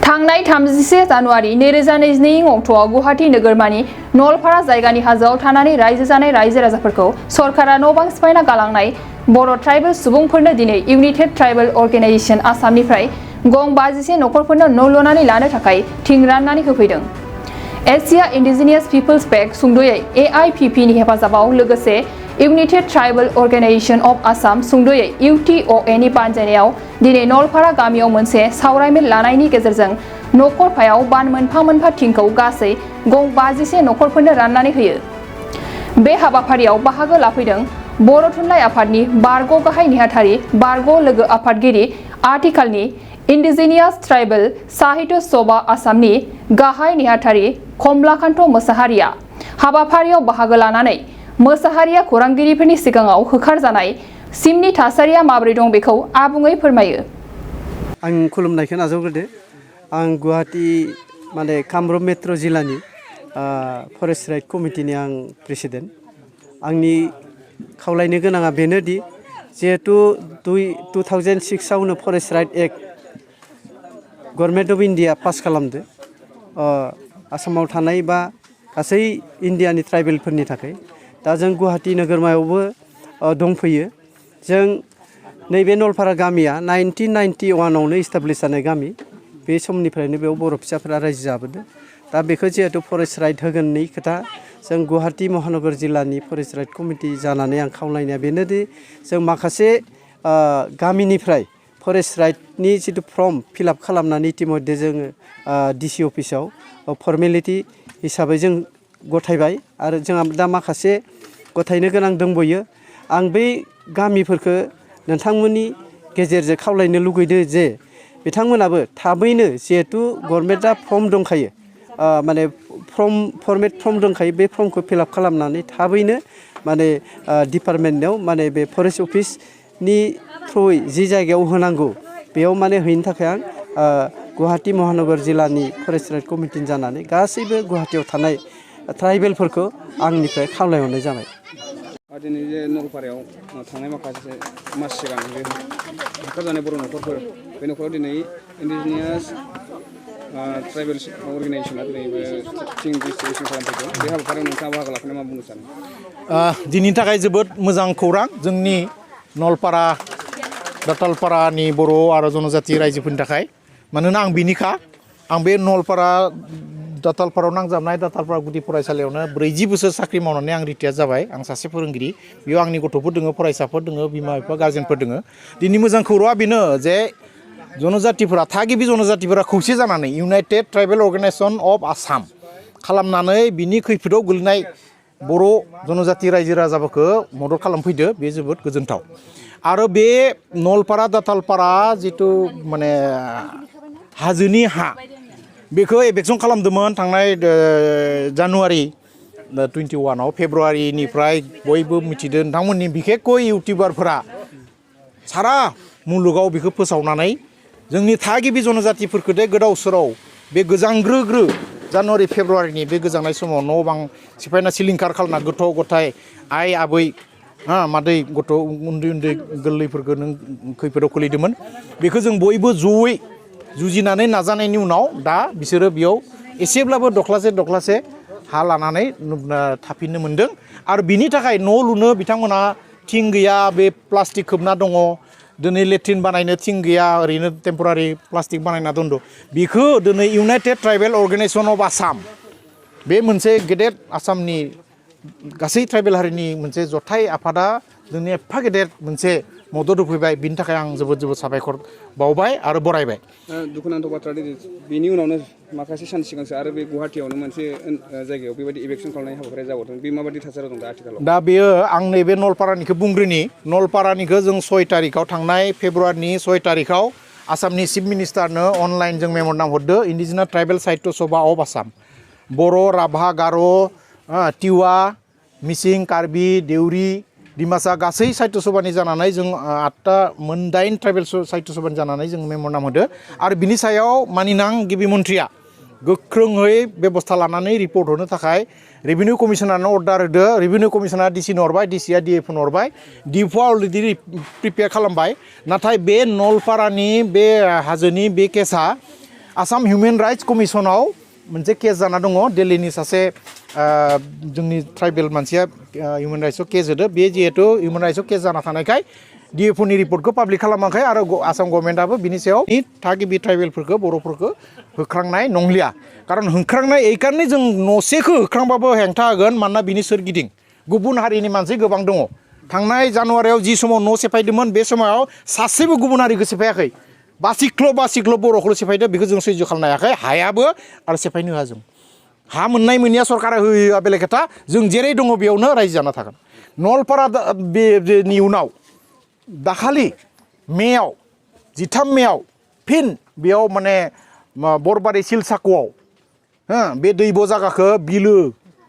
थांनाय 31 जानुवारि 2022 अक्ट'आव गुवाहाटी नोगोरमानि नलपारा जायगानि हाजोआव थानानै रायजो जानाय रायजो राजाफोरखौ सरकारा न' बां सिफायना गालांनाय बर' ट्राइबेल सुबुंफोरनो दिनै इउनाइटेड ट्राइबेल अर्गेनाइजेशन आसामनिफ्राय गं 50 नखरफोरनो न' लुनानै लानो थाखाय थिं राननानै होफैदों। एसिया इन्डिजिनियास पिपल्स पेक सुंद'यै AIPP नि हेफाजाबाव लोगोसे United tribal organisation of Assam सुंद'यै UTOA नि बानजायनायाव दिनै नलपारा गामियाव मोनसे सावरायमेल लानायनि गेजेरजों नखरफायाव बान मोनफा मोनफा थिंखौ गासै गं 50 नखरफोरनो राननानै होयो। बे हाबाफारियाव बाहागो लाफैदों बर' थुनलाइ आफादनि बारग' गाहाय नेहाथारि बारग' लोगो आफादगिरि आथिखालनि इन्डिजिनियास ट्राइबेल साहित्य सभा आसामनि गाहाय नेहाथारि कमलाकान्त मोसाहारिया हाबाफारियाव बाहागो लानानै मोसाहारिया खौरांगिरिफोरनि सिगाङाव होखारजानाय सिमनि थासारिया माबोरै दं बेखौ आबुङै फोरमायो। आं खुलुमनायखौ नाजावग्रोदो। आं गुवाहाटी कामरुप मेट्र' जिल्लानि फरेस्ट राइट कमिटिनि आं प्रेसिडेन्ट। आंनि खावलायनो गोनाङा बेनोदि जिहेतु 2006 आवनो forest right act government of India pass खालामदो आसामाव थानाय बा गासै इन्डियानि ट्राइबेलफोरनि थाखाय। दा जों गुवाहाटी नोगोरमायावबो दंफैयो। जों नैबे नलपारा गामिया 1991 आवनो इस्टाब्लिश जानाय गामि। बे समनिफ्रायनो बेयाव बर' फिसाफोरा रायजो जाबोदों। दा बेखौ जिहेतु फरेस्ट राइट होगोननि खोथा जों गुवाहाटी महानगर जिल्लानि फरेस्ट राइट कमिटि जानानै आं खावलायनाया बेनोदि जों माखासे गामिनिफ्राय फरेस्ट राइटनि जितु फर्म फिलआप खालामनानै इतिमध्ये जोङो DC अफिसाव फर्मेलिटि हिसाबै जों गथायबाय आरो जोंहा दा माखासे गथायनो गोनां दंबयो। आं बै गामिफोरखौ नोंथांमोननि गेजेरजों खावलायनो लुगैदो जे बिथांमोनाबो थाबैनो जिहेतु गभर्नमेन्टआ फर्म दंखायो फर्मेट फर्म दंखायो बे फर्मखौ फिलआप खालामनानै थाबैनो डिपार्टमेन्टआव बे फरेस्ट अफिसनि थ्रुयै जि जायगायाव होनांगौ बेयाव हैनो थाखाय आं गुवाहाटी महानगर जिल्लानि फरेस्ट राइट कमिटिनि जानानै गासैबो गुवाहाटीयाव थानाय ट्राइबेलफोरखौ आंनिफ्राय खावलायहरनाय जाबाय। दिनै जे नलपारायाव थांनाय माखासे मास सिगां बे होखारजानाय बर' नखरफोर बे नखराव दिनै इन्डिजिनियास ट्राइबेल अर्गेनाइजेशना दिनैबो थिं डिस्ट्रिबिउसन खालामफैदों। बे हाबाफारियाव नोंथाङा बाहागो लाफैनाय मा बुंनो सानो? दिनैनि थाखाय जोबोद मोजां खौरां। जोंनि नलपारा दातालपारानि बर' आरो जनजाति रायजोफोरनि थाखाय। मानोना आं बिनिखा आं बे नलपारा दातालपारायाव नांजाबनाय दातालपारा गुदि फरायसालियावनो 40 बोसोर साख्रि मावनानै आं रिटायार जाबाय। आं सासे फोरोंगिरि। बेयाव आंनि गथ'फोर दङ, फरायसाफोर दङ, बिमा बिफा गार्जेनफोर दङ। दिनै मोजां खौराङा बेनो जे जनजातिफोरा थागिबि जनजातिफोरा खौसे जानानै United tribal organisation of Assam खालामनानै बिनि खैफोदाव गोलैनाय बर' जनजाति रायजो राजाफोरखौ मदद खालामफैदो। बे जोबोद गोजोनथाव। आरो बे नलपारा दातालपारा जितु हाजोनि हा बेखौ एभेक्सन खालामदोंमोन थांनाय जानुवारि 21 आव। फेब्रुवारिनिफ्राय बयबो मिथिदों नोंथांमोननि बिखेखय इउटिउबारफोरा सारा मुलुगाव बेखौ फोसावनानै जोंनि थागिबि जनजातिफोरखौ गोदाव सोराव बे गोजांग्रो जानुवारि फेब्रुवारिनि बे गोजांनाय समाव न' बां सिफायना सिलिंखार खालामना गथ' गथाय आइ आबै मादै गथ' उन्दै गोरलैफोरखौ नों खैफोदाव खोलैदोंमोन। बेखौ जों बयबो जयै जुजिनानै नाजानायनि उनाव दा बिसोरो बेयाव एसेब्लाबो दख्लासे हा लानानै थाफिननो मोन्दों। आरो बिनि थाखाय न' लुनो बिथांमोनहा थिं गैया, बे प्लास्टिक खोबना दङ। दिनै लेट्रिन बानायनो थिं गैया, ओरैनो टेम्परारि प्लास्टिक बानायना दङ। बेखौ दिनै United tribal organisation of Assam बे मोनसे गेदेर आसामनि गासै ट्राइबेल हारिनि मोनसे जथाय आफादा जोंनि एफा गेदेर मोनसे मदद होफैबाय। बिनि थाखाय आं जोबोद साबायखर बावबाय आरो बरायबाय। दुखुनांथाव बाथ्रा बेनि उनावनो माखासे सान सिगांसो आरो बे गुवाहाटीयावनो मोनसे जायगायाव बेबायदि इभेक्सन खालामनाय हाबाफारिया जाबावदों। बे माबायदि थासारियाव दं दा आथिखालाव? दा बेयो आं नैबे नलपारानिखौ बुंग्रोनि। नलपारानिखौ जों 6 तारिखआव थांनाय फेब्रुवारिनि 6 तारिखआव आसामनि चिफ मिनिस्टारनो अनलाइन जों मेम'रेन्डाम हरदो। Indigenous tribal Sahitya Sabha of Assam Bodo', Rabha, Garo', Tiwa, Mising, Karbi, Deori, Dimasa गासै साहित्य सभानि जानानै जों 8 ट्राइबेल साहित्य सभानि जानानै जों मेम'रेन्डाम होदो। आरो बिनि सायाव मानिनां गिबि मन्थ्रिया गोख्रोङै बेबस्था लानानै रिपर्ट होनो थाखाय रेभिनिउ कमिशनारनो अर्डार होदो। रेभिनिउ कमिशनारा डिसिनो हरबाय, डिसिआ डिएफनो हरबाय। डिएफआ अलरेडि प्रिपेयार खालामबाय। नाथाय बे नलपारानि बे हाजोनि बे केसा आसाम हिउमेन राइट्स कमिसनाव मोनसे केस जाना दङ दिल्लीनि सासे जोंनि ट्राइबेल मानसिया हिउमेन राइट्सआव केस होदो बे जिहेतु हिउमेन राइट्सआव केस जाना थानायखाय डिएफअनि रिपर्टखौ पाब्लिक खालामाखै आरो आसाम गभर्नमेन्टआबो बिनि सायाव थागिबि ट्राइबेलफोरखौ बर'फोरखौ होख्रांनाय नंलिया खारन होख्रांनाय এই कारणे जों न'सेखौ होख्रांबाबो हेंथा होगोन मानोना बिनि सोरगिदिं गुबुन हारिनि मानसि गोबां दङ थांनाय जानुवारियाव जि समाव न' सेफायदोंमोन बे समाव सासेबो गुबुन हारिखौ सेफायाखै बासिख्ल' बर'खौल' सेफायदों बेखौ जों सैज्य खालामनो हायाखै हायाबो आरो सेफायनो होआ जों हा मोननाय मोनैया सरकारा होआ बेलेग खोथा जों जेरै दङ बेयावनो रायजो जाना थागोन नलपारानि उनाव दाखालि मेयाव 13 मेयाव फिन बेयाव माने बरबारि सिलसाकुआव बे दैब' जागाखौ बिलो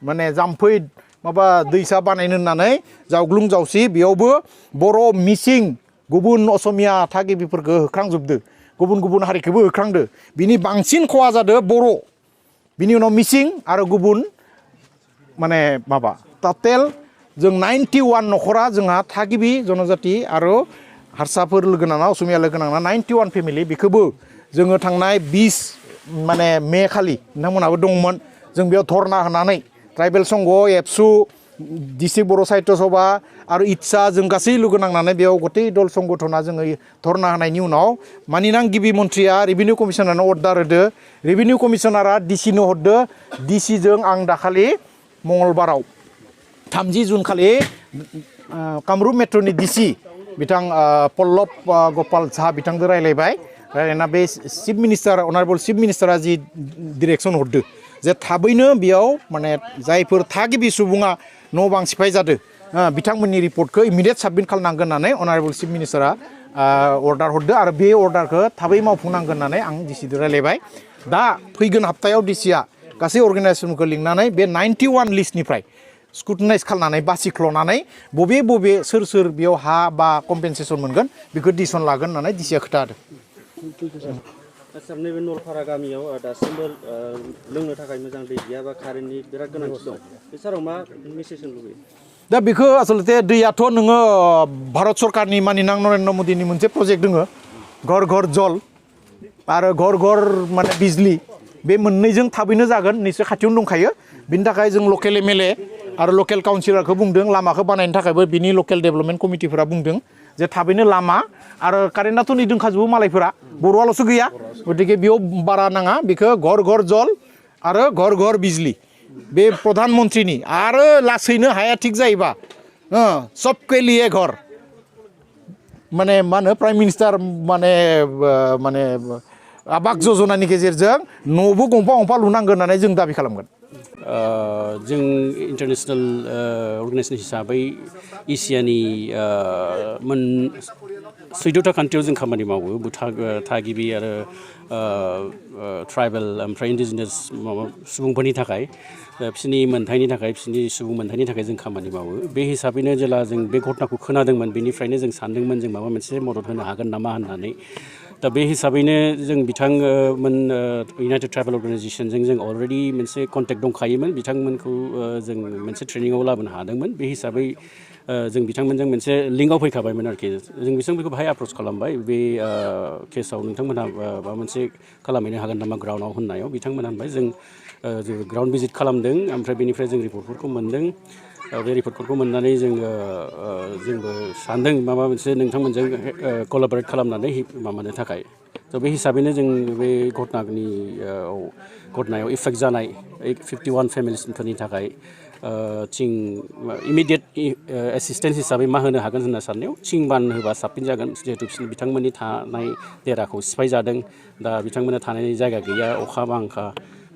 माने जाम्फै माबा दैसा बानायनो होननानै जावग्लुं जावसि बेयावबो बर' मिसिं गुबुन असमिया थागिबिफोरखौ होख्रांजोबदो गुबुन हारिखौबो होख्रांदो बिनि बांसिन खहा जादों बर' बिनि उनाव मिसिं आरो गुबुन माने माबा टटेल जों 91 न'खरा जोंहा थागिबि जनजाति आरो हारसाफोर लोगो नांना असमिया लोगो नांना 91 फेमिलि बेखौबो जोङो थांनाय 20 माने मे खालि नोंथांमोनाबो दंमोन जों बेयाव धरना होनानै ट्राइबेल संघ एबसु डिस्ट्रिक्ट बर' साहित्य सभा आरो इटसा जों गासै लोगो नांनानै बेयाव गतै दल संगठना जोङो धरना होनायनि उनाव मानिनां गिबि मन्थ्रिया रेभिनिउ कमिसनारनो अर्डार होदो रेभिनिउ कमिसनारा डिसिनो हरदो डिसिजों आं दाखालि मंगलबाराव 30 जुन खालि कामरुप मेट्र'नि डिसि बिथां पल्लभ गपाल साहा बिथांजों रायलायबाय रायलायना बे चिफ मिनिस्टार अनारेबल चिफ मिनिस्टारा जि डिरेक्सन हरदो जे थाबैनो बेयाव माने जायफोर थागिबि सुबुङा न' बां सिफाय जादों बिथांमोननि रिपर्टखौ इमिडियेट साबमिट खालामनांगोन होननानै अनारेबल चिफ मिनिस्टारा अर्डार हरदो आरो बे अर्डारखौ थाबै मावफुंनांगोन होननानै आं डिसिजों रायलायबाय दा फैगोन हाप्तायाव डिसिया गासै अर्गानाइजेसनखौ लिंनानै बे 91 लिस्टनिफ्राय स्क्रुटिनाइज खालामनानै बासिख्ल'नानै बबे सोर बेयाव हा बा कम्पेनसेसन मोनगोन बेखौ डिसिसन लागोन होननानै डिसिया खोथा होदों आसामनि बे नलपारा गामियाव दासिमबो लोंनो थाखाय मोजां दै गैया बा कारेन्टनि बिराद गोनांथि दं बे साराव मा मेसेज होनो लुबैयो दा बेखौ आसलते दैयाथ' नोङो भारत सरकारनि मानिनां नरेन्द्र मोदीनि मोनसे प्रजेक्ट दङ घर घर जल आरो घर घर माने बिजली बे मोननैजों थाबैनो जागोन निश्चय खाथियावनो दंखायो बिनि थाखाय जों लकेल एमएलए आरो लकेल काउन्सिलरखौ बुंदों लामाखौ बानायनो थाखायबो बिनि लकेल डेभेलपमेन्ट कमिटिफोरा बुंदों जे थाबैनो लामा आरो कारेन्टआथ' नै दोंखाजोबो मालायफोरा बर'आल'सो गैया गतिके बेयाव बारा नाङा बेखौ घर घर जल आरो घर घर बिजली बे प्रधान मन्त्रिनि आरो लासैनो हाया थिग जायोबा सबके लिए घर माने मा होनो प्राइम मिनिस्टार माने आबास योजनानि गेजेरजों न'बो गंफा लुनांगोन होननानै जों दाबि खालामगोन जों इन्टारनेशनेल अर्गानाइजेसन हिसाबै एसियानि 14था कान्ट्रियाव जों खामानि मावो थागिबि आरो ट्राइबेल ओमफ्राय इन्डिजिनास सुबुंफोरनि थाखाय बिसोरनि मोनथायनि थाखाय बिसोरनि सुबुं मोनथायनि थाखाय जों खामानि मावो बे हिसाबैनो जेला जों बे घटनाखौ खोनादोंमोन बेनिफ्रायनो जों सानदोंमोन जों माबा मोनसे मदद होनो हागोन नामा होननानै दा बे हिसाबैनो जों बिथांमोन इउनाइटेड ट्राइबेल अर्गानाइजेसनजों जों अलरेडि मोनसे कन्टेक्ट दंखायोमोन बिथांमोनखौ जों मोनसे ट्रेनिङाव लाबोनो हादोंमोन बे हिसाबै जों बिथांमोनजों मोनसे लिंकआव फैखाबायमोन आरोखि जों बिथांमोनखौ बाहाय एप्रोच खालामबाय बे केसाव नोंथांमोनहा माबा मोनसे खालामहैनो हागोन नामा ग्राउन्डआव होननायाव बिथांमोनहा होनबाय जों ग्राउन्ड भिजिट खालामदों ओमफ्राय बेनिफ्राय जों रिपर्टफोरखौ मोन्दों बे रिपर्टफोरखौ मोननानै जोंबो सानदों माबा मोनसे नोंथांमोनजों कलाबरेट खालामनानै माबानो थाखाय थ' बे हिसाबैनो जों बे घटनायाव इफेक्ट जानाय 51 फेमिलिसफोरनि थाखाय इमिडियेट एसिस्टेन्स हिसाबै मा होनो हागोन होनना साननायाव थिं बान होबा साबसिन जागोन जिहेतु बिथांमोननि थानाय देराखौ सिफाय जादों दा बिथांमोना थानायनि जायगा गैया अखा बांखा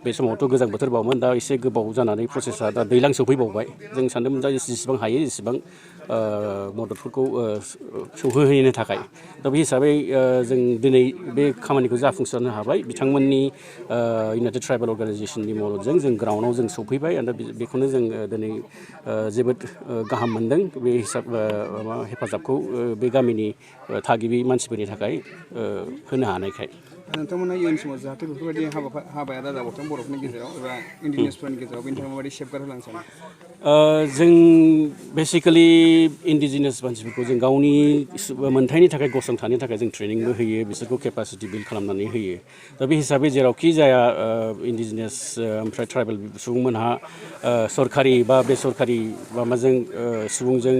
बे समावथ' गोजां बोथोरबावमोन दा एसे गोबाव जानानै प्रसेसा दा दैज्लां सौफैबावबाय जों सानदोंमोन दा जेसेबां हायो एसेबां मददफोरखौ सौहैहोनो थाखाय दा बे हिसाबै जों दिनै बे खामानिखौ जाफुंसारनो हाबाय बिथांमोननि इउनाइटेड ट्राइबेल अर्गानाइजेसननि मददजों जों ग्राउन्डआव जों सौफैबाय आरो बेखौनो जों दिनै जोबोद गाहाम मोनदों बे हेफाजाबखौ बे गामिनि थागिबि मानसिफोरनि थाखाय होनो हानायखाय नोंथांमोना इयुन समाव जाहाथे बेफोरबायदि हाबाया दा जाबावथों बर'फोरनि गेजेराव एबा इन्डिजिनियासफोरनि गेजेराव बेनि थाखाय माबायदि सेफगार्ड होलांनो सानो जों बेसिकेलि इन्डिजिनियास मानसिफोरखौ जों गावनि मोन्थायनि थाखाय गसंथानो थाखाय जों ट्रेनिंबो होयो बिसोरखौ केपासिटि बिल्ड खालामनानै होयो दा बे हिसाबै जेरावखि जाया इन्डिजिनियास ओमफ्राय ट्राइबेल सुबुंमोनहा सरकारि बा बेसरकारि माबाजों सुबुंजों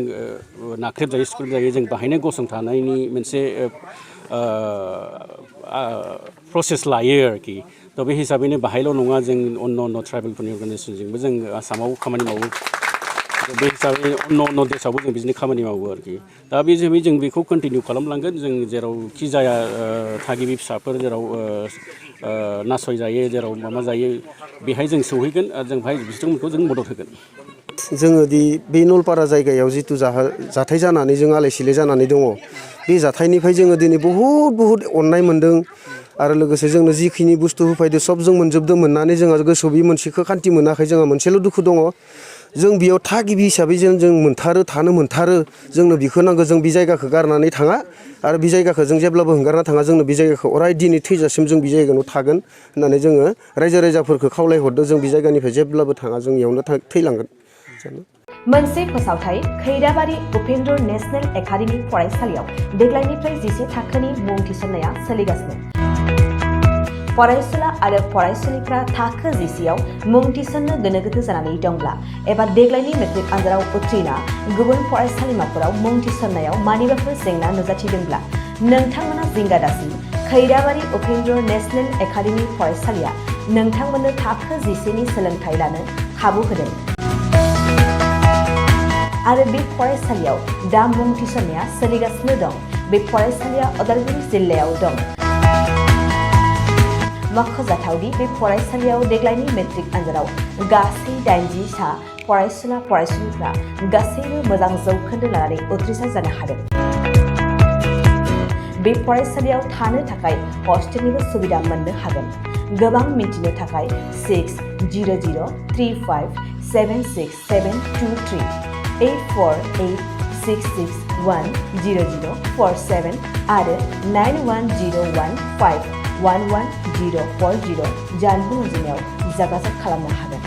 नाख्रेबजायो सुख्रेबजायो जों बाहायनो गसंथानायनि मोनसे प्रसेस लायो आरोखि दा बे हिसाबैनो बाहायल' नङा जों अन्न ट्राइबेलफोरनि अर्गानाइजेसनजोंबो जों आसामाव खामानि मावो बे हिसाबै अन्न देशआवबो जों बिदिनो खामानि मावो आरोखि दा बे हिसाबै जों बेखौ कन्टिनिउ खालामलांगोन जों जेरावखि जाया थागिबि फिसाफोर जेराव नासयजायो जेराव माबा जायो बेहाय जों सौहैगोन आरो जों बेहाय बिथांमोनखौ जों मदद होगोन जोङो दि बे नलपारा जायगायाव जिथु जाथाय जानानै जों आलाय सिलाय जानानै दङ बे जाथायनिफ्राय जोङो दिनै बहुद अननाय मोन्दों आरो लोगोसे जोंनो जिखिनि बुस्थु होफैदो सब जों मोनजोबदों मोननानै जोंहा गोसोआव बे मोनसेखौ खान्थि मोनाखै जोंहा मोनसेल' दुखु दङ जों बेयाव थागिबि हिसाबै जों मोनथारो थानो मोनथारो जोंनो बिखौ नांगौ जों बे जायगाखौ गारनानै थाङा आरो बे जायगाखौ जों जेब्लाबो हंगारना थाङा जोंनो बे जायगाखौ अराय दिनै थैजासिम जों बे जायगायावनो थागोन होननानै जोङो रायजो राजाफोरखौ खावलायहरदों जों बे जायगानिफ्राय जेब्लाबो थाङा जों इयावनो थैलांगोन मोनसे फोसावथाय खैराबारि उपेन्द्र नेशनेल एकाडेमि फरायसालियाव देग्लायनिफ्राय 10 थाखोनि मुं थिसननाया सोलिगासिनो फरायसुला आरो फरायसुलिफ्रा थाखो 10आव मुं थिसननो गोनो गोथो जानानै दंब्ला एबा देग्लायनि मेट्रिक आनजादाव उथ्रिना गुबुन फरायसालिमाफोराव मुं थिसननायाव मानिबाफोर जेंना नुजाथिदोंब्ला नोंथांमोना जिंगा दासि खैराबारि उपेन्द्र नेशनेल एकाडेमि फरायसालिया नोंथांमोननो थाखो 10नि सोलोंथाइ लानो खाबु होदों आरो बे फरायसालियाव दा मुं थिसननाया सोलिगासिनो दं बे फरायसालिया उदालगुरि जिल्लायाव दं मख'जाथावदि बे फरायसालियाव देग्लायनि मेट्रिक आनजादाव गासै 80 सा फरायसुला फरायसुलिफ्रा गासैबो मोजां जौखोन्दो लानानै उथ्रिसार जानो हादों बे फरायसालियाव थानो थाखाय हस्टेलनिबो सुबिदा मोननो हागोन गोबां मिन्थिनो थाखाय 6003576723 84866100047 आरो 9101511040 जानबुं अनजिमायाव जागाजाग खालामनो हागोन।